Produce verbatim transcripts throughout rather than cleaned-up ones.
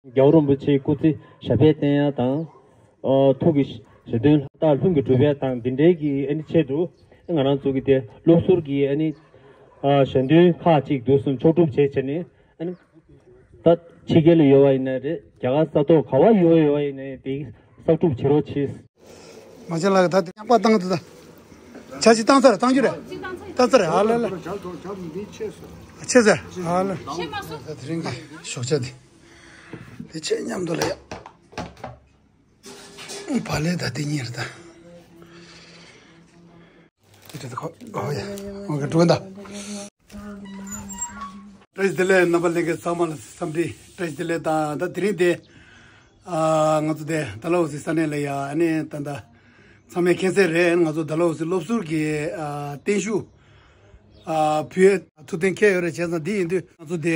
རྒྱལ་བ་རིན་པོ་ཆེའི་སྐུ་ཚེ་ཞབས་པད་བརྟན་ཡག་དང་། ཨ། ཐུགས་ཀྱི་བཞེད་དོན་ལྷ་དག་ལྷུན་གྱིས་གྲུབ་པའི་དང་འདི་འདྲའི་གི་ཨ་ནི་ཆེད་དུ་ང་རང་ཚོ་གི་དེ་སློབ་ཟུར་གྱི་ཨ་ནི་ཨ་ཞལ་འདོན་ཁག་ཅིག་འདུག་སེ་ཕྱོགས་སྒྲིག་བྱས་བྱས་ནས། ཨ་ནི་ད་ཕྱི་རྒྱལ་ལ་ཡོད་པ་ཡིན་ན་རེད། རྒྱ་གར་ས་ཐོག་ག་བ་ཡོད་ཡོད་པ་ཡིན་ན་དེ་གསར་སྒྲུབ་བྱེད་རོགས་གྱིས། མ་བྱན་ལགས་ད་ལྟ་རྙོག་པ་བཏང་འདུག་ད། ཇ་ཅིག་བཏང་ཚར། བཏང་རྒྱུ་རེད། བཏང་ཚར་རེད། ཨ་ལ་ལ། ཆད་ཟེར། ཨ་ལ། ད་དེ་རིང་གི་ཞོགས་ཇ་དེ་དེ་ཆད་མཉམ་དུ་ལ་ཡ། བག་ལེབ་ད་དེ་གཉིས་རེད་ད། དེ་དེ་ཁོ་ཨོ་ཡ། ཨོ་ག་འགྲོ་ད། བཀྲ་ཤིས་བདེ་ལེགས། རྣམ་པ་ལྷན་རྒྱས་ཚང་མ་ལ་འཚམས་འདྲི་བཀྲ་ཤིས་བདེ་ལེགས་དང་། ད་དེ་རིང་དེ་ཨ་ང་ཚོ་དེ་ཌལ་ཧོ་སི་ས་གནས་ལ་ཡ། ཨ་ནི་ད་ད་ཚང་མས་མཁྱེན་གསལ་རེད། ང་ཚོ་ཌལ་ཧོ་སི་སློབ་ཟུར་གྱི་ཨ་བརྟན་བཞུགས་ཨ་ཕུལ་ཐུགས་གཏན་འཁེལ་ཡོད་རེད། བྱས་ཙང་འདི་ཡིན་དུས་ང་ཚོ་དེ་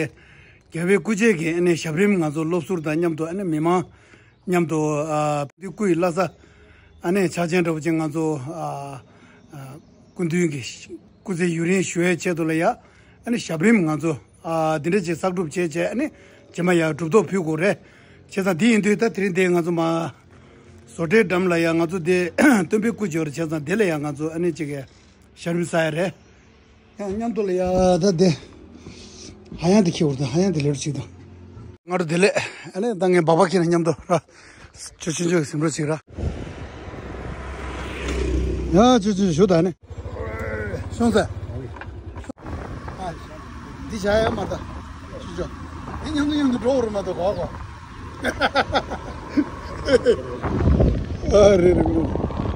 རྒྱལ་བའི་སྐུ་ཆས་ཀྱི་ཨ་ནི་ཞབས་རིམ་ང་ཚོ་སློབ་ཟུར་དང་མཉམ་དུ། ཨ་ནི་མི་མང་མཉམ་དུ་ཨ་སྐུ་ཡི་བླ་གཟའ་ཨ་ནི་ཕྱག་ཆེན་འདྲ་བོ་ཅིག་ང་ཚོ་ཨ་ཨ་སྐུ་མདུན་གྱི་སྐུ་ཚེ་ཡུན་རིང་ཞུ་བའི་ཆེད་དུ་ལ་ཡ། ཨ་ནི་ཞབས་རིམ་ང་ཚོ་ཨ་འདི་འདྲ་ཅིག་གསར་སྒྲུབ་བྱས་བྱས། ཨ་ནི་རྗེས་མ་ཡ་གྲུབ་ཐོབ་ཕུལ་དགོས་རེད། བྱས་ཙང་འདི་ཡིན་དུས་ད་དེ་རིང་འདི་ང་ཚོ་མ་བཟོ་གྲྭའི་འགྲམ་ལ་ཡ། ང་ཚོ་འདི་སྟོན་པའི་སྐུ་ཡོད་རེད། བྱས་ཙང་འདི་ལ་ཡ་ང་ཚོ་ཨ་ནི་ཅིག་གི་ཞབས་རིམ་ཟ་ཡ་རེད། ཡང་མཉམ་དུ་ལ་ཡ་ད་དེ། ཧ་ཡང་དེ་ཁྱེར་བར་དང་། ཧ་ཡང་དེ་ལེར་ཅིག་དང་། སྔ་དྲོ་བདེ་ལེགས། ཨ་ནི་ད་ངས་སྦག་སྦག་ཁྱེར་ནས་མཉམ་དུ་ར། ཅོ་ཅོ་ཅོ་གི་ཟིན་འགྲོ་ཅིག་ར། ཡ་ཅོ་ཅོ་ཞུ་ད་ནི། ཤོང་ཟེར། འདི་བྱ་ཡ་མ་ད། ཅོ་ཅོ། འདི་མཉམ་དུ་མཉམ་དུ་འགྲོ་བར་མ་ད་གོ་གོ། ཨ་རེ་རེ་མོ།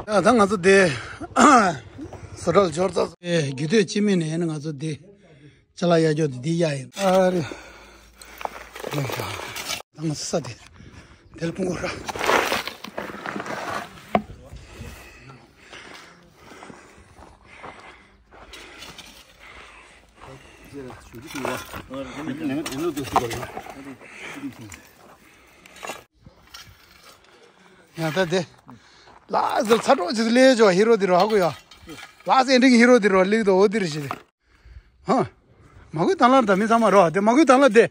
ཡ་ད་ང་ཚོ་དེ། བཟོ་གྲྭ་ལ་འབྱོར་ཚར་སོང་། ཨེ་རྒྱུ་དུས་སྤྱི་མིན་ནས་ང་ཚོ་དེ། ཅ་ལག་གཡར་ཕྱོགས་དེ་འདི་གཡར་ཡིན། ཨ་རེ། ལེགས་ཤག་ད་ང་ཚོ་ས་དེ། དེ་ལ་སྤུངས་དགོས་ར། ཡང་ད་དེ། ལགས་སོ་ཚ་དྲོ་ཅིག་སླེབས་ཆོག་ཧི་རོ་དེ་རོ་ཧ་གོ་ཡ། ལགས་སོ་ཨེ་འདྲ་གི་ཧི་རོ་དེ་རོ་སླེབས་དོ་འོ་དེ་རེ་ཞིག་ཧ། མ་གུ་དང་ལ་ད་མི་ཚང་མ་རོ་དེ་མ་གུ་དང་ལ་དེ།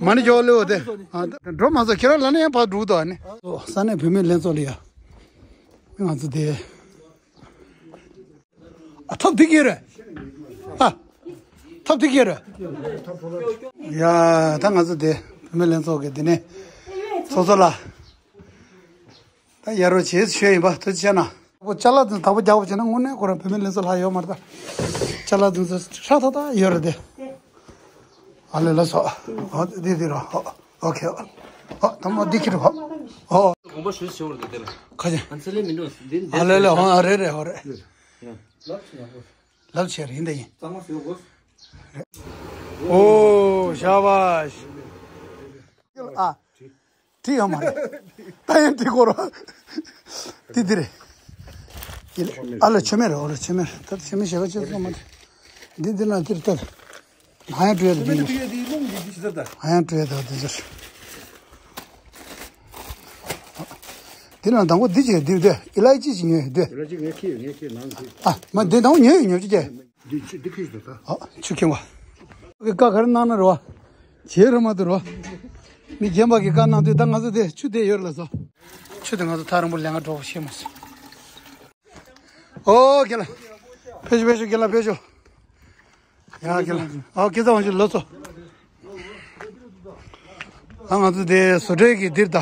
མ་ནི་ཇོ་ལེ་འོ་དེ། འགྲོ་མ་སོང་ཁྱེད་རང་ལ་ནི་ཡང་ཕར་འགྲོ་དོ་ཨ་ནི། ས་གནས་བུད་མེད་ལྷན་ཚོགས་ལ་ཡ། ང་ཚོ་དེ། ཨ་ཐབ་དེ་གི་རེད། ཨ། ཐབ་དེ་གི་རེད། ཡ་ད་ང་ཚོ་དེ་བུད་མེད་ལྷན་ཚོགས་ཀྱི་དེ་ནས་ཚོགས་གཙོ་ལ། ད་ཡ་རོ་བྱེད་ཤོས་ཡིན་པ་ཐུགས་རྗེ་ཆེ་གནང་། ཨོ་ཅ་ལག་དེ་དག་པོ་རྒྱག་པ་བྱས་ན་དངོས་གནས་ཁོ་རང་བུད་མེད་ལྷན་ཚོགས་ལྷག་ཡོད་མ་རེད་ད། ཅ་ལག་དེ་ཚོ་ཧྲ་ཐག་ཐག་ཡོད་རེད་དེ། ཨ་ལེ་ལ་སོ། ཨོ་དེ་དེ་རོ། ཨོ་ཁེ། ཨོ་དམ་པ་འདི་ཁྱེར་རོ། ཨོ། དགོངས་པ་ཞུས་ཆོག་རེད་དེ་ལ། ཁ་ཆེ། ཨ་ཚེ་ལས་མི་འགྲོ་འདི་འདི་ཨ་ལེ་ལེ་ཧོ་ཨ་རེད་རེད་ཧོ་རེད། ལབ་ཆེ་རེད་འདི་ཡིན། གཙང་མ་ཟེར་དགོས། ཨོ་ཤ་བ་ཤ། ཨ། དྲི་ཡོད་མ་རེད། ད་ཡིན་དྲི་གོ་རོ། དེ་དེ་རེད། ཡིན་ཨ་ལ་ཆོ་མེད་རེད། ཨོ་ལ་ཆོ་མེད་རེད། ད་ཆོ་མེད་ཞེ་ག་ཆེ་སོང་མ་རེད། འདི་འདི་ན་དེར་ལྟ། ཧ་ཡང་བྲོས་དང་དེ་ཚོ། ཧ་ཡང་བྲོས་དང་དེ་ཚོ། དེ་ན་དང་པོ་འདི་ཅིག་འདི་འདི་ཨི་ལའི་ཅི་ཅིག་ཉོས་འདི། ཨི་ལའི་ཅི་ངས་ཁྱེར་ངས་ཁྱེར་ནང་གི། ཨ་མ་འདི་དང་པོ་ཉོས་ཡོད་ཉོས་ཅིག་ཀྱེ། འདི་ཆུ་འདི་ཁུས་འདུག་ད། ཨ་ཆུ་ཁེངས་པ། གི་བཀའ་ག་རེ་གནང་ན་རོ། བྱེད་རོ་མ་འདུག་རོ། མི་རྒན་པ་གི་བཀའ་གནང་དུས་ད་ང་ཚོ་དེ་ཆུ་དེ་ཡོད་ལ་སོ། ཆུ་དེ་ང་ཚོ་ཐག་རིང་པོ་ལེན་ག་འགྲོ་བ་ཤེས་མ་སོང་། ཨོ་རྒན་ལགས། ཕེབས་ཤོག་ཕེབས་ཤོག་རྒན་ལགས་ཕེབས་ཤོག་ཡ་རྒན་ལགས། ཨོ་སྐལ་བཟང་དབང་ཕྱུག་ལགས་སོ། ཨ་ང་ཚོ་དེ་བཟོ་གྲྭའི་གི་འདིར་ད།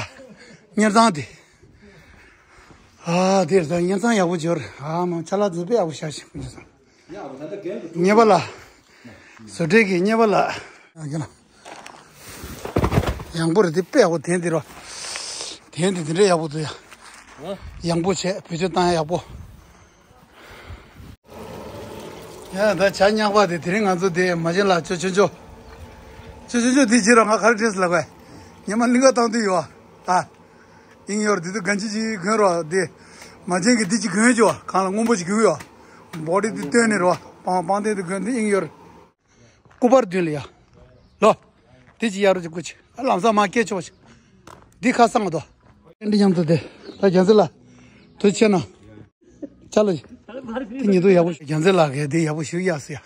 གཉེར་ཚང་དེ། ཨ་འདིར་ད་གཉེར་ཚང་ཡག་པོ་འབྱོར། ཨ་མ་ཅ་ལག་འཛུགས་པའི་ཡག་པོ་བཞག་ཤིག་ཁོང་ཚོ། ཉེ་པ་ལ། བཟོ་གྲྭའི་གི་ཉེ་པ་ལ། ཡང་པོ་རེད་དེ་དཔེ་ཡག་པོ་དེན་དེ་རོ། དེན་དེ་དེ་འདྲའི་ཡག་པོ་འདུག་ཡ། ཡང་པོ་བྱས་བེད་སྤྱོད་བཏང་ཡག་པོ། ཡ་ད་བྱ་ཉག་པ་དེ་དེ་རིང་ང་ཚོ་དེ་མ་བྱན་ལ་ཅོ་ཅོ་ཅོ། ཅོ་ཅོ་ཅོ་དེ་བྱེད་རོགས་ང་ག་རེ་བྲིས་ལབ་པས། ཉི་མ་གླིང་ག་བཏང་དུས་ཡོད་ཨ། ཨིན་ཡོར་དེ་དུས་གན་ཅི་ཅི་གོན་རོགས་དེ། མ་བྱན་གི་དེ་ཅི་གོན་ཅོ་གང་ལ་སྔོན་པོ་ཅི་གོན་ཡོད། བོ་ཌི་དེ་སྟོན་ནས་རོགས་པང་པང་དེ་དུ་གོན་དེ་ཨིན་ཡོར། སྐུ་པར་མདུན་ལ་ཡ། ལོ། དེ་ཅི་ཡ་རོ་ཅི་སྐུ་ཅི། ཨ་ལམ་སང་མ་སྐད་ཆོག་ཅི། འདི་ཁ་སང་དོ། ཨེ་འདི་མཉམ་དུ་དེ། ད་རྒྱལ་མཚན་ལ། དུ་ཆེ་ན། ཅ་ལ། དེ་ཉིད་དུ་ཡག་པོ་རྒྱལ་མཚན་ལགས་གས་དེ་ཡག་པོ་ཞུ་ཡ་སི་ཡ།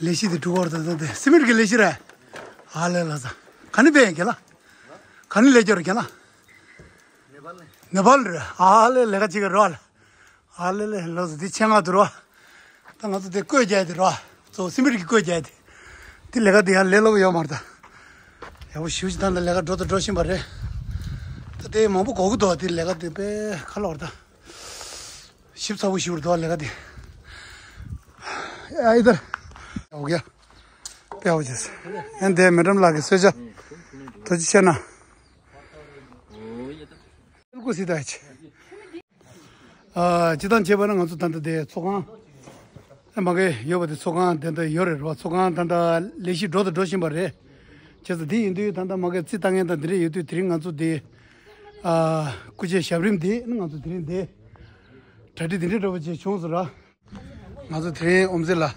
ལས་གཞི་དེ་འགྲུབ་བར་ད་ད་དེ་སི་མིར་གི་ལས་གཞི་རེད། ཨ་ལེ་ལ་ས། ག་ནི་པའི་རྒན་ལགས། ག་ནི་ལས་སྐྱོར་རྒན་ལགས། ནེ་པཱལ་རེད། ཨ་ལེ་ལས་ཀ་ཅིག་རོགས་ལ། ཨ་ལེ་ལེ་ལོ་ཟེར་འདི་ཆེད་མངགས་འདུག་རོགས། ད་ང་ཚོ་དེ་བཀོད་རྒྱག་དེ་རོགས། གཙོ་བོ་སིམ་མེར་གྱི་བཀོད་རྒྱག་དེ། དེ་ལས་ཀ་དེ་ཡང་ལས་སླ་པོ་ཡོད་མ་རེད་ད། ཡག་པོ་ཞེ་པོ་ཅིག་ད་ལྟ་ལས་ཀ་འགྲོ་དང་འགྲོ་བཞིན་པ་རེད། ད་དེ་མང་པོ་གོ་གི་འདུག་དེ་ལས་ཀ་དེ་དཔེ་ཁ་ལོག་རེད་ད། ཞིབ་ཚགས་པོ་ཞིག་རེད་འདུག་ལས་ཀ་དེ། ཨ་ཨི་དར། ཨོ་ཀེ། དཔེ་ཡག་པོ་བྱས། ཨན་དེ་མེ་ཌམ་ལགས་ཀྱི་གསོལ་ཇ། ཐུགས་རྗེ་ཆེ་གནང་། ཨ། སྤྱི་བཏང་བྱས་པ་ན་ང་ཚོ་ད་ལྟ་དེ་ཚོགས་ཁང་། ཨ་མ་གི་ཡོད་པ་དེ་ཚོགས་ཁང་དེ་འདྲ་ཡོད་རེད་རོ། ཚོགས་ཁང་ད་ལྟ་ལས་གཞི་འགྲོ་དང་འགྲོ་བཞིན་པ་རེད། བྱས་ཙང་དེ་ཡིན་དུས་ད་ལྟ་མ་གི་རྩིས་ལྟ་མཁན་དང་དེ་འདྲ་ཡོད་དུས་དེ་རིང་ང་ཚོ་དེ། ཨ། སྐུ་ཆས་ཞབས་རིམ་དེ་ནི་ང་ཚོ་དེ་རིང་དེ། གྲ་སྒྲིག་དེ་འདྲ་འདྲ་པོ་བྱས་བྱུང་སོང་ར། ང་ཚོ་དེ་རིང་ཨོམ་ཟི་ལ། ཨ།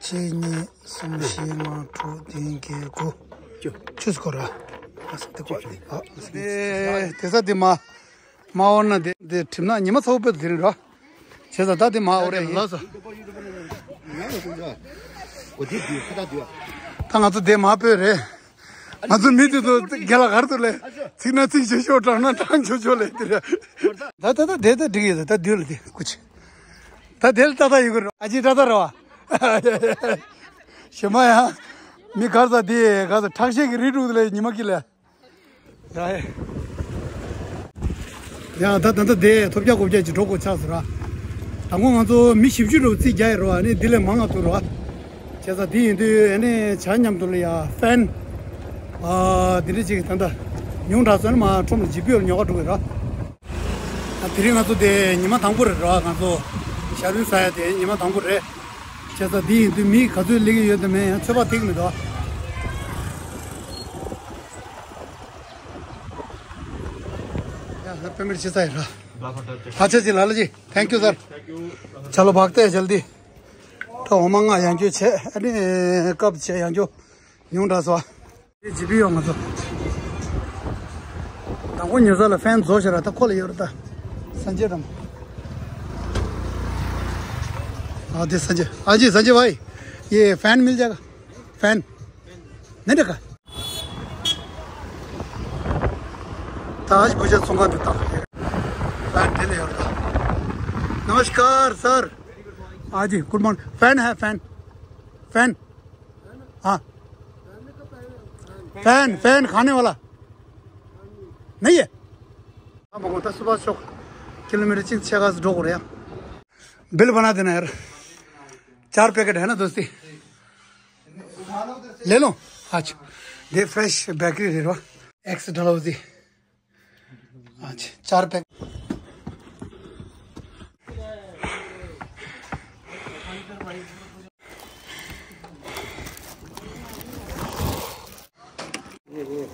གཅིག་གཉིས་གསུམ་བཞི་ལྔ་དྲུག་བདུན་བརྒྱད་དགུ། བཅུ་སྐོར་ར། ཨ་ས་དེ་སྐོར་ར། ཨ་ས་དེ་དེ་ས་དེ་མ། མ་འོར་ན་དེ་དེ་གྲིམ་ན་ཉི་མ་ཚ་པོ་དཔེ་དེ་རིང་ར། བྱས་ཙང་ད་དེ་མ་འོར་རེད་ཡིན། ལགས་སོ། ད་ང་ཚོ་དེ་མ་སྤོས་རེད། ང་ཚོ་མི་དེ་ཚོ་རྒན་ལགས་ག་རེ་འདུག་ལས། ཚིག་ན་ཚིག་ཆོད་ཆོད། དྲང་ན་དྲང་ཆོད་ཆོད་ལས་དེ་རེད། ད་ད་ད་དེ་ད་འགྲིག་ཡོད། ད་ད་དུས་ལ་དེ་སྐུ་ཆེ། ད་དེ་ལ་ཏག་ཏག་ཡོད་གི་རེད། ཨ་ཅེ་ཏག་ཏག་རེད་བ། ཞེ་མ་ཡང་། མི་གར་ས་དེ་གར་ས་ཁྲག་ཤེད་ཀྱི་རི་དྲུག་དེ་ལས་ཉི་མ་ཀི་ལས། ཡ་ཡ། ཡང་ད་ད་ལྟ་དེ་ཐོབ་རྒྱག་གོ་རྒྱག་ཅིག་འགྲོ་དགོས་ཆགས་སོང་ར། དང་པོ་ང་ཚོ་མི་བཞི་བཅུ་འགྲོ་རྩིས་རྒྱག་ཡོད་རེད་བ། ཨ་ནི་འདི་ལས་མང་ང་ཐུག་རེད་བ། བྱས་ཙང་དེ་ཡིན་དུས་ཨ་ནི་ཇ་མཉམ་དུ་ལ་ཡ་ཧྥན། ཨ་འདི་འདྲ་ཅིག་ད་ལྟ་ཉུང་དྲགས་སོང་ན་མ་ཁྲོམ་ལ་ཇི་པི་ཡོར་ཉོ་ག་འགྲོ་གི་རེད་བ། ཨ་དེ་རིང་ང་ཚོ་དེ་ཉི་མ་དང་པོ་རེད་ར། ང་ཚོ་ཞབས་བརྟན་ཟ་ཡ་དེ་ཉི་མ་དང་པོ་རེད། བྱས་ཙང་འདི་ཡིན་དུས་མི་ག་ཚོད་སླེབས་ཀྱི་ཡོད་དམ་མེད་ཡང་ཚོད་དཔག་ཐིག་མི་འདུག་ཡ་ལ་པེ་མེར་ཅི་ས་ཡིན་ར། ཨ་ཆ་ཅི་ལ་ལ་ཅི། Thank you sir. ཅ་ལོ་བག་ཏེ་ཅལ་དི། ད་འོ་མ་ང་ཡང་ཅོ་བྱས། ཨ་ནི་ཀབ་བྱས་ཡང་ཅོ་ཉུང་དྲགས་སོ། དེ་ཇི་པི་ཡོད་ང་ཚོ། དང་པོ་ཉོ་ས་ལ་ཧྥན་རྫོགས་ཤག་ར། ད་ཁོ་ལ་ཡོད་ར་ད། སན་ཅེ་རམ། ཨ་དེ་སན་ཅེ། ཨ་ཅེ་སན་ཅེ་བྷའི། ཡེ་ཧྥན་མིལ་ཇ་ག་ཧྥན། ནི་འདྲ་ག་ད་ཨ་ཅེ་བུ་ཆ་ཚོང་ཁང་དུ་བཏང་། ཧྥན་དེ་ལ་ཡོད་ར་ད། नमस्कार सर। हाँ जी, good morning. Fan है, फैन। फैन। हाँ। फैन, फैन खाने वाला। नहीं है। हाँ, भगवान, दस बार शौक। किलोमीटर चिंग छह का ढोक रहे हैं। बिल बना देना यार। चार पैकेट है ना दोस्ती? ले लो। अच्छा। दे फ्रेश बेकरी दे रहा। एक्स डलहौजी। अच्छा, चार पैक।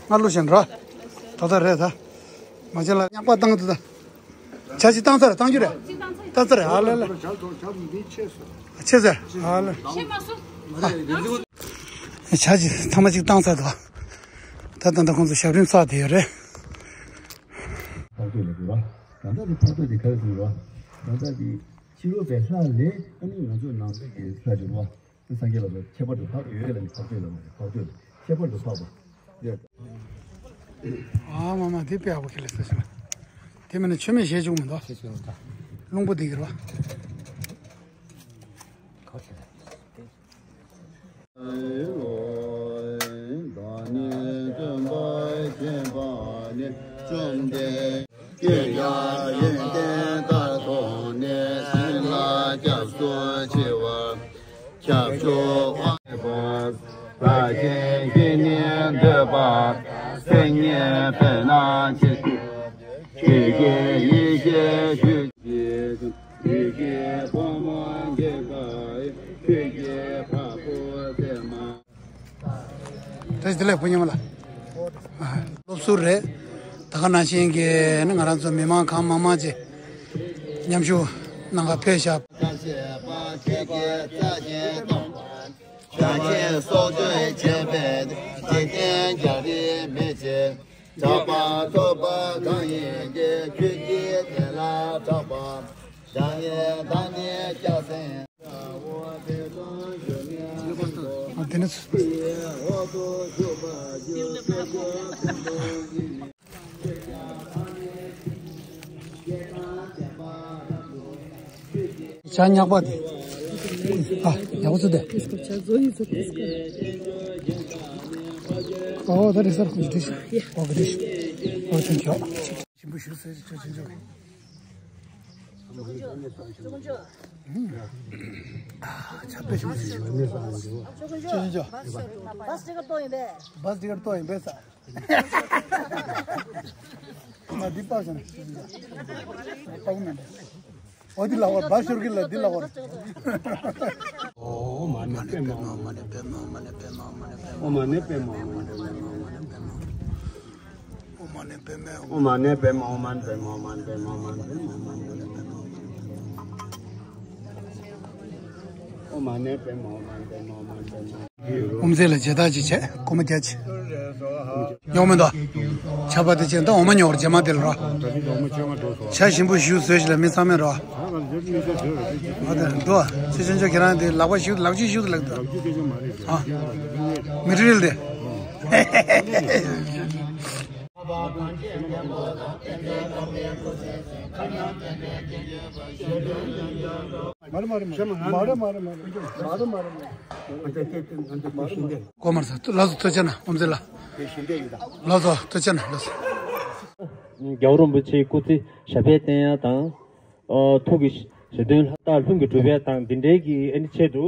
ང་ལོ་ཞན་ར། ད་ད་རེད་ད། མ་ཅན་ལ་ཉག་པ་བཏང་དུ་ད། ཆ་ཅི་བཏང་ཚར་བཏང་རྒྱུ་རེད། བཏང་ཚར་རེད། ཨ་ལེ་ལེ། ཆེ་ཟེར་ཨ་ལེ། ཆ་ཅི་ཐ་མ་ཅིག་བཏང་ཚར་དུ། ད་ད་ད་ཁོང་ཚོ་ཞབས་རིམ་ས་དེ་ཡོད་རེད། ཕག་ཏོ་ལ་དགོས་པ། ད་ལྟ་དེ་ཕག་ཏོ་དེ་ག་རེ་ཟེར་བ། ད་ལྟ་དེ་ཕྱི་རོལ་པའི་ལྷ་ལས་ཨ་ནི་ང་ཚོ་ནང་པའི་གི་ལྷ་བྱུང་བ། དེ་སངས་རྒྱས་ལ་ཁྱད་པར་དུ་འཕགས་པ་ཡོད་ལ་ནི་ཕག་ཏོ་ལ་མ་རེད། ཕག་ཏོ་ལ་ཁྱད་པར་དུ་འཕགས་པ་ཡོད། ཨ་མ་མ་དེ་དཔེ་ཡག་པོ་ཁེལ་ལ་ས་ཞིག་ལ། དེ་མིན་ན་མཆོད་མེ་བཞེས་བཅུག་མི་འདུག་ཆེ་ཆུང་དང་། རླུང་པོ་དེ་གི་རེད་བ། ཁ་ཆེ་ལ། བདག་ཉིད་སྟོན་པ་མཁྱེན་པ་ནི་བཅོམ་ལྡན་འདས། ཀྱེ་ཡ་ཡོན་ཏན་དག་མཐོང་ནས། བྱིན་རླབས་སྐྱབས་སུ་མཆི་བ། སྐྱབས་སུ་མཆི་བ། བདག་གཞན་གྱི་ནི་འདོད་པ། སེམས་ཉིད་འཕེལ་ན་ཆེ། ཆོས་ཀྱི་ཡེ་ཤེས་ཞུ། ཡེ་ཤེས་ཕོ་མོ་འགྱེད་པ་ཡི། ཆོས་ཀྱི་བ་སྤུ་ཚད་མ། བཀྲ་ཤིས་བདེ་ལེགས་བུ་ཉི་མ་ལགས། སློབ་ཟུར་རེད། ད་ག་ནང་བཞིན་གྱི་ནི་ང་རང་ཚོ་མི་མང་གང་མང་མང་ཅིག་མཉམ་ཞུགས་གནང་ག་ཕེབས་ཤག་ཆོས་ཀྱི་རྩ་ཆེན་སྟོང་། བདག་གཞན་སྲོག་གཅོད་བྱས་པས། འཇིག་རྟེན་རྒྱལ་རིགས་མི་བྱེད། གྲགས་པ་ཐོབ་པ་གང་ཡིན་གྱི། ཆོས་ཀྱི་དོན་ལ་གྲགས་པ། བདག་ཉིད་བདག་ཉིད་སྐྱབས་སེམས། ཇ་ཉག་པ་དེ། ཨ། ཡག་པོ་ཚུད་དེ། ཨོ་ད་རེད་སར་ཁོ་འདྲི་ཤི། ཨོ་གི་འདྲི་ཤི། ཨོ་ཐེང་ཁྱོ། ཞིམ་པོ་ཞུ་ཟེར་ཅོ་ཅོ་ཅོ། ཨ། ཆབ་པེ་ཞུ་ཟེར་ཅོ་ཅོ་ཅོ། བཱས་ཊི་ཀེ་ཊི་ཏོ་ཡིན་པས། བཱས་ཊི་ཀེ་ཊི་ཏོ་ཡིན་པས་ས། ང་འདི་པགས་ཟེར་ན། པགས་མེད་པས། ཨོ་འདི་ལ་བར་བ་ཤོར་གི་ལ་འདི་ལ་བར། ཨོ་མ་ཎི་པདྨེ། ཨོ་མ་ཎི་པདྨེ། ཨོ་མ་ཎི་པདྨེ། ཨོ་མ་ཎི་པདྨེ། ཨོ་མ་ཎི་པདྨེ། ཨོ་མ་ཎི་པདྨེ། ཨོ་མ་ཎི་པདྨེ། ཨོ་མ་ཎི་པདྨེ། ཨོ་མ་ཎི་པདྨེ། ཨོ་མ་ཎི་པདྨེ། ཨོ་མ་ཎི་པདྨེ། ཨོ་མ་ཎི་པདྨེ། ཨོ་མ་ཎི་པདྨེ། ཨོམ་ཟེ་ལ་མཇལ་དར་ཅིག་བྱས་སྐོར་མ་རྒྱག་ཅིག་ཉོག་མེད་དོ། ཆར་པ་དེ་ཅན་ད་འོ་མ་ཉོ་བར་རྗེས་མ་དེ་ལ་རོ། ཇ་ཞིམ་པོ་ཞིག་བཟོས་ཤིག་ལ་མི་ཚང་མས་རོ། ཨ་དེ་འགྲོ། ཚེ་ཆུང་ཆུང་ཁྱེད་རང་དེ་ལག་པ་ཞིག་ལག་ཆུ་ཞིག་ལག་དོ། ཨ། མེ་ཊི་རི་ཡལ་དེ། མ་རེད་མ་རེད་མ་རེད། མ་རེད་མ་རེད་མ་རེད། མ་རེད་མ་རེད་མ་རེད། མ་རེད་མ་རེད། གོ་མར་ས་ལ་སོ་ཐོ་ཆ་ན་ཨོམ་ཟེ་ལ། ལ་སོ་ཐོ་ཆ་ན་ལ་སོ། རྒྱལ་བ་རིན་པོ་ཆེའི་སྐུ་ཚེ་ཞབས་པད་བརྟན་ཡ་དང་། ཨ། ཐུགས་ཀྱི་ཞལ་འདོན་ལྷ་དང་ལྷུན་གྱིས་གྲུབ་པ་དང་འདི་འདྲའི་གི་ཨ་ནི་ཆེད་དུ་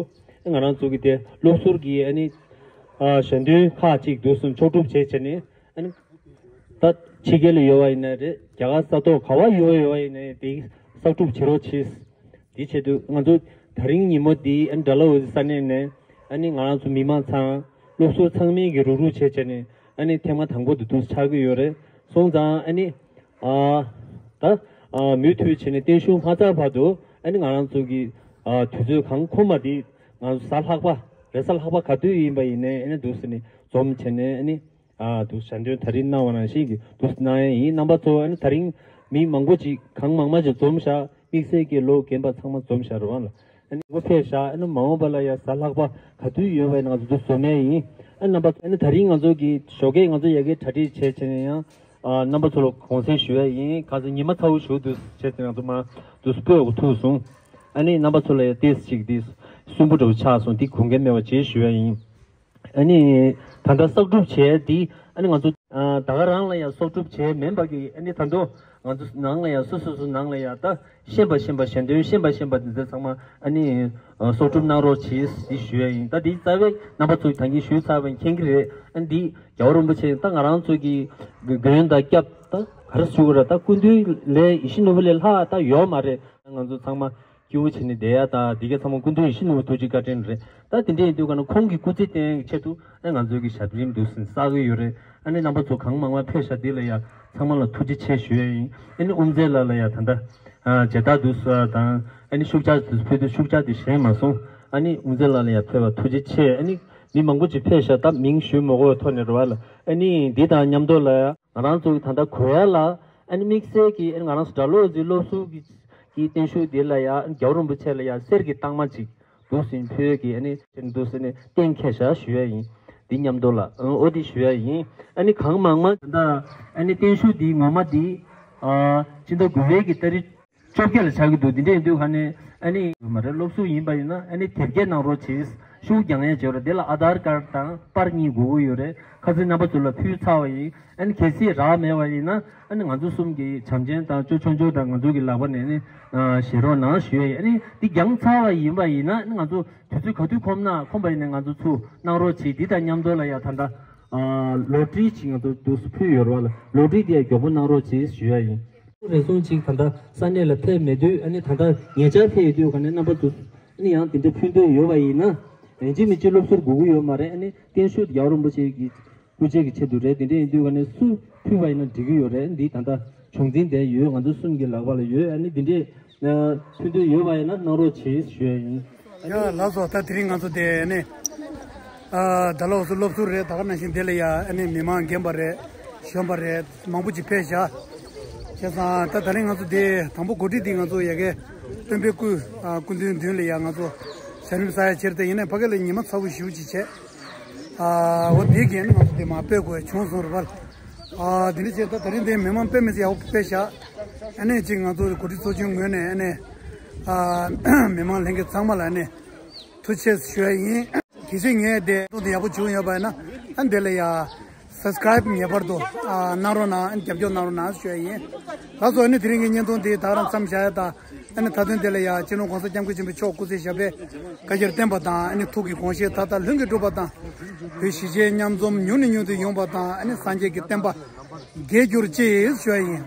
ང་རང་ཚོ་གི་དེ་སློབ་ཟུར་གྱི་ཨ་ནི། ཨ། ཞལ་འདོན་ཁག་ཅིག་འདུག་སེ་ཕྱོགས་སྒྲིག་བྱས་བྱས་ནས་ཨ་ནི། ད་ཕྱི་རྒྱལ་ལ་ཡོད་པ་ཡིན་ན་རེད། རྒྱ་གར་ས་ཐོག་ག་བ་ཡོད་ཡོད་པ་ཡིན་ན་དེ་གསར་སྒྲུབ་བྱེད་རོགས་གྱིས། དེའི་ཆེད་དུ་ང་ཚོ་དེ་རིང་ཉིན་མོ་འདི་ཨ་ནི་ཌལ་ཧོ་སི་ས་གནས་ནས་ཨ་ནི་ང་རང་ཚོ་མི་མང་ཚང་སློབ་ཟུར་ཚང་མས་ཀྱི་རུག་རུག་བྱས་བྱས་ནས་ཨ་ནི་ཐེངས་མ་དང་པོ་དེ་འདུག་ཆགས་ཀྱི་ཡོད་རེད། སོང་ཙང་ཨ་ནི། ཨ། ད། ཨ། མུ་མཐུད་བྱས་ནས་བརྟན་བཞུགས་མ་ཚར་བར་དུ་ཨ་ནི་ང་རང་ཚོ་གི། ཨ། དུས་ཚོད་གང་ཁོམ་པ་འདི་ང་ཚོ་གཟའ་ལྷག་པ་རེས་གཟའ་ལྷག་པ་ག་དུས་ཡིན་པ་ཡིན་ནའི་ཨ་ནི་འདུག་སེ་ནས་འཛོམས་བྱས་ནས་ཨ་ནི། ཨ། འདུག་ཞལ་འདོན་ད་རིང་གནང་བ་ནང་བཞིན་གྱི་འདུག་སེ་གནང་ཡ་ཡིན། རྣམ་པ་ཚོ་ཨ་ནི་ད་རིང་མི་མང་པོ་ཅིག་གང་མང་མང་ཅིག་འཛོམས་ཤག་དམིགས་བསལ་གྱི་ལོ་རྒན་པ་ཚང་མ་འཛོམས་ཤག་རེད་བ་ལ། ཨ་ནི་ངོ་ཕེབས་ཤག་ཨ་ནི་མ་འོངས་པ་ལ་ཡ་གཟའ་ལྷག་པ་ག་དུས་ཡོད་པ་ཡིན་ན་ང་ཚོ་འདུག་འཛོམས་ཡ་ཡིན། ཨ་རྣམ་པ་ཚོ་ཨ་ནི་ད་རིང་ང་ཚོ་གི་ཞོགས་ཀས་ང་ཚོ་ཡ་གི་གྲ་སྒྲིག་བྱས་བྱས་ནས་ཡང་། ཨ། རྣམ་པ་ཚོ་ལ་དགོངས་སེལ་ཞུ་ཡ་ཡིན། ག་ཚོད་ཉི་མ་ཚ་བོ་ཞུ་འདུག་བྱས་ཏེ་ང་ཚོ་མ་འདུག་སྤོས་འོག་ཐུག་སོང་། ཨ་ནི་རྣམ་པ་ཚོ་ལ་ཡ་ཏེས་ཅིག་འདི་སུན་པོ་འདྲ་བོ་ཆགས་སོང་། འདི་དགོངས་འགལ་མེད་པ་བྱེད་ཞུ་ཡ་ཡིན། ཨ་ནི་ད་ལྟ་གསོག་སྒྲུབ་བྱས་འདི་ཨ་ནི་ང་ཚོ་ཨ་ད་ག་རང་ལ་ཡ་གསོག་སྒྲུབ་བྱས་མིན་པ་གི་ཨ་ནི་ད་དུང་ང་ཚོ་ནང་ལ་ཡ་སོ་སོ་སོ་ནང་ལ་ཡ་ད། ཤེས་པ་ཤེས་པ་ཞལ་འདོན་ཤེས་པ་ཤེས་པ་འདི་ཚོ་ཚང་མ་ཨ་ནི་གསོག་སྒྲུབ་གནང་རོགས་གྱིས་ཞེས་ཞུ་ཡ་ཡིན། ད་འདི་རྩ་བའི་རྣམ་པ་ཚོས་ད་གིན་ཞུས་ཚར་བ་མཁྱེན་གྱི་རེད། ཨ་ནི་འདི་རྒྱལ་བ་རིན་པོ་ཆེ་ད་ང་རང་ཚོ་གི་མགོན་དང་སྐྱབས་ད་ག་རེ་ཞུ་དགོས་རེད། ད་སྐུ་མདུན་ལས་ཡིད་བཞིན་ནོར་བུ་ལས་ལྷག་ད་ཡོད་མ་རེད། ང་ཚོ་ཚང་མ་སྐྱིད་པོ་བྱས་ནས་བསྡད་ཡ་ད་འདི་ག་ཚང་མ་སྐུ་མདུན་ཡིད་བཞིན་ནོར་བུ་ཐུགས་རྗེ་བཀའ་དྲིན་རེད། ད་དེ་འདྲ་ཡིན་དུས་ག་ན་ཁོང་གི་སྐུ་ཚེ་བརྟན་ཡ་གི་ཆེད་དུ། ཨ་ང་ཚོའི་གི་ཞབས་རིམ་འདུག་སེ་བསགས་ཀྱི་ཡོད་རེད། ཨ་ནི་རྣམ་པ་ཚོ་གང་མང་མང་ཕེབས་ཤག་འདི་ལ་ཡ་ཚང་མ་ལ་ཐུགས་རྗེ་ཆེ་ཞུ་ཡ་ཡིན། ཨ་ནི་དབུ་མཛད་ལགས་ལ་ཡ་ད་ལྟ་ཨ་མཇལ་དར་འདུག་སེ་དང་ཨ་ནི་ཤུགས་ཆག་འདུག་སེ་ཕུལ་དུས་ཤུགས་ཆག་འདི་ཞན་མ་སོང་། ཨ་ནི་དབུ་མཛད་ལགས་ལ་ཡ་ཕེབས་པ་ཐུགས་རྗེ་ཆེ། ཨ་ནི་མི་མང་པོ་ཅིག་ཕེབས་ཤག་ད་མིང་ཞུ་མི་དགོས་ཐོག་ནས་རེད་བ་ལ། ཨ་ནི་འདི་དང་མཉམ་དུ་ལ་ཡ་ང་རང་ཚོ་གི་ད་ལྟ་གོ་ཡ་ལ་ཨ་ནི་དམིགས་བསལ་གྱི་ཨ་ནི་ང་རང་ཚོ་གྲྭ་བློ་གཟིགས་སློབ་ཟུར་གྱི་གི་བརྟན་བཞུགས་འདི་ལ་ཡ་ཨ་ནི་རྒྱལ་བ་རིན་པོ་ཆེ་ལ་ཡ་གསེར་གྱི་རྟགས་མ་ཅིག་འདུག་སེ་ཕུལ་གྱི་ཨ་ནི་འདུག་སེ་ནས་གཏན་འཁེལ་བཞག་ཞུ་ཡ་ཡིན། འདི་མཉམ་དུ་ལ་ཨོ་འདི་ཞུ་ཡ་ཡིན། ཨ་ནི་གང་མང་མང་ད་ཨ་ནི་བརྟན་བཞུགས་འདི་ངོ་མ་འདི་ཨ་ཕྱི་ཟླ་དགུ་པའི་གི་ཏ་རིག་བཅོ་བརྒྱད་ལ་ཆགས་ཀྱི་འདུག་འདི་འདྲ་ཡིན་དུས་ག་ནས་ཨ་ནི་མ་རེད། སློབ་ཟུར་ཡིན་པ་ཡིན་ན་ཨ་ནི་དེབ་སྐྱེལ་གནང་རོགས་གྱིས། ཤུགས་རྒྱག་ཡ་བྱེད་རོགས། འདི་ལ་ཨ་དྷར་ཀར་དང་པར་གཉིས་དགོས་ཀྱི་ཡོད་རེད། ཁ་སང་རྣམ་པ་ཚོ་ལ་ཕུལ་ཚར་བ་ཡིན། ཨ་ནི་གལ་སྲིད་རག་མེད་པ་ཡིན་ན་ཨ་ནི་ང་ཚོ་གསུམ་གྱི་བྱམས་ཆེན་དང་ཅོ་ཆུང་ཆུང་དང་ང་ཚོ་གི་ལག་པ་ནས་ནི་བཞེས་རོགས་གནང་ཞུ་ཡ་ཡིན། ཨ་ནི་འདི་འགྱངས་ཚར་བ་ཡིན་པ་ཡིན་ན་ཨ་ནི་ང་ཚོ་དུས་ཚོད་ག་དུས་ཁོམ་ན་ཁོམ་པ་ཡིན་ན་ང་ཚོ་ཚུར་གནང་རོགས་གྱིས། འདི་དང་མཉམ་དུ་ལ་ཡ་ད་ལྟ་ལོ་ཊི་རི་ཅིག་ང་ཚོ་འདུག་སེ་ཕུལ་ཡོད་རེད་བ་ལ། ལོ་ཊི་རི་དེ་ཡ་མགྱོགས་པོ་གནང་རོགས་གྱིས་ཞུ་ཡ་ཡིན། རེ་ཟུང་ཅིག་ད་ལྟ་ས་གནས་ལ་ཕེབས་མེད་དུས་ཨ་ནི་ད་ལྟ་ཉེ་ཆར་ཕེབས་ཡོད་དུས་ག་ནས་རྣམ་པ་ཚོ་ཨ་ནི་ཡང་དེ་འདྲ་ཕུལ་འདོད་ཡོད་པ་ཡིན་ན་ཡིན་གཅིག་མིན་གཅིག་སློབ་ཟུར་དགོས་ཀྱི་ཡོད་མ་རེད། ཨ་ནི་བརྟན་བཞུགས་རྒྱལ་བ་རིན་པོ་ཆེ་གི་སྐུ་ཕྱྭ་གི་ཆེད་དུ་རེད། དེ་འདྲ་ཡིན་དུས་ག་ནས་སུ་ཕུལ་བ་ཡིན་ན་འགྲིག་གི་ཡོད་རེད། འདི་ད་ལྟ་བྱུང་འཛིན་དེ་ཡོད། ང་ཚོ་གསུམ་གྱི་ལག་པ་ལ་ཡོད། ཨ་ནི་འདི་འདྲས་ཕུལ་འདོད་ཡོད་པ་ཡིན་ན་གནང་རོགས་གྱིས་ཞུ་ཡ་ཡིན། ཡ་ལགས་སོ། ད་དེ་རིང་ང་ཚོ་དེ་ནི་ཨ་ད་ལོ་སུ་སློབ་ཟུར་རེད། ད་ག་ནང་བཞིན་དེ་ལ་ཡ་ཨ་ནི་མི་མང་རྒན་པ་རེད། གཞོན་པ་རེད། མང་པོ་ཅིག་ཕེབས་བཞག་བྱས་ཙང་ད་ད་རིང་ང་ཚོ་དེ་དང་པོ་གོ་སྒྲིག་དེ་ང་ཚོ་ཡ་གི་སྟོན་པའི་སྐུ་ཨ་སྐུ་མདུན་མདུན་ལ་ཡ་ང་ཚོ་ཞབས་རིམ་བསགས་ཡ་ཕྱིར་དེ་ཡིན་ནའི་ཕ་གི་ལ་ཉི་མ་ཚ་བོ་ཞེ་པོ་ཅིག་བྱས། ཨ་འོ་དེ་གས་ནི་ང་ཚོ་དེ་མ་སྤེལ་དགོས་བྱུང་སོང་རེད་པ། ཨ་དེ་འདྲ་བྱས་ད་ད་རིང་དེ་མི་མང་དཔེ་མི་སྲིད་ཡག་པོ་སྤེལ་བཞག་ཨ་ནི་ཅིག་ང་ཚོ་འགོ་ཁྲིད་ཚོགས་ཆུང་ངོས་ནས་ཨ་ནི་ཨ་མི་མང་ལྷན་རྒྱས་ཚང་མ་ལ་ཨ་ནི་ཐུགས་རྗེ་ཆེ་ཞུ་ཡ་ཡིན། གལ་སྲིད་ངས་དེ་ཐུགས་དེ་ཡག་པོ་བྱུང་ཡོད་པ་ཡིན་ན་ཨ་འདི་ལ་ཡ་སབ་སི་ཀ་རབ་ངེས་པར་དུ་ཨ་གནང་རོགས་གནང་། རྒྱབ་སྐྱོར་གནང་རོགས་གནང་ཞུ་ཡ་ཡིན། ལགས་སོ། ཨ་ནི་དེ་རིང་གི་བརྙན་ཐུང་དེ་ད་རང་མཚམས་བཞག་ཡ་དང་། ཨ་ནི་མཐའ་དོན་དེ་ལ་ཡ་སྤྱི་ནོར་༸གོང་ས་༸སྐྱབས་མགོན་ཆེན་པོ་མཆོག་སྐུ་ཚེ་ཞབས་པད་བསྐལ་བརྒྱར་བརྟན་པ་དང་། ཨ་ནི་ཐུགས་ཀྱི་དགོངས་བཞེད་མཐའ་དག་ལྷུན་གྱིས་གྲུབ་པ་དང་། བོད་གཞིས་བྱེས་མཉམ་འཛོམས་མྱུར་ནས་མྱུར་དུ་ཡོང་བ་དང་། ཨ་ནི་སངས་རྒྱས་ཀྱི་བསྟན་པ་རྒྱས་གྱུར་ཅིག་ཞུ་ཡ་ཡིན།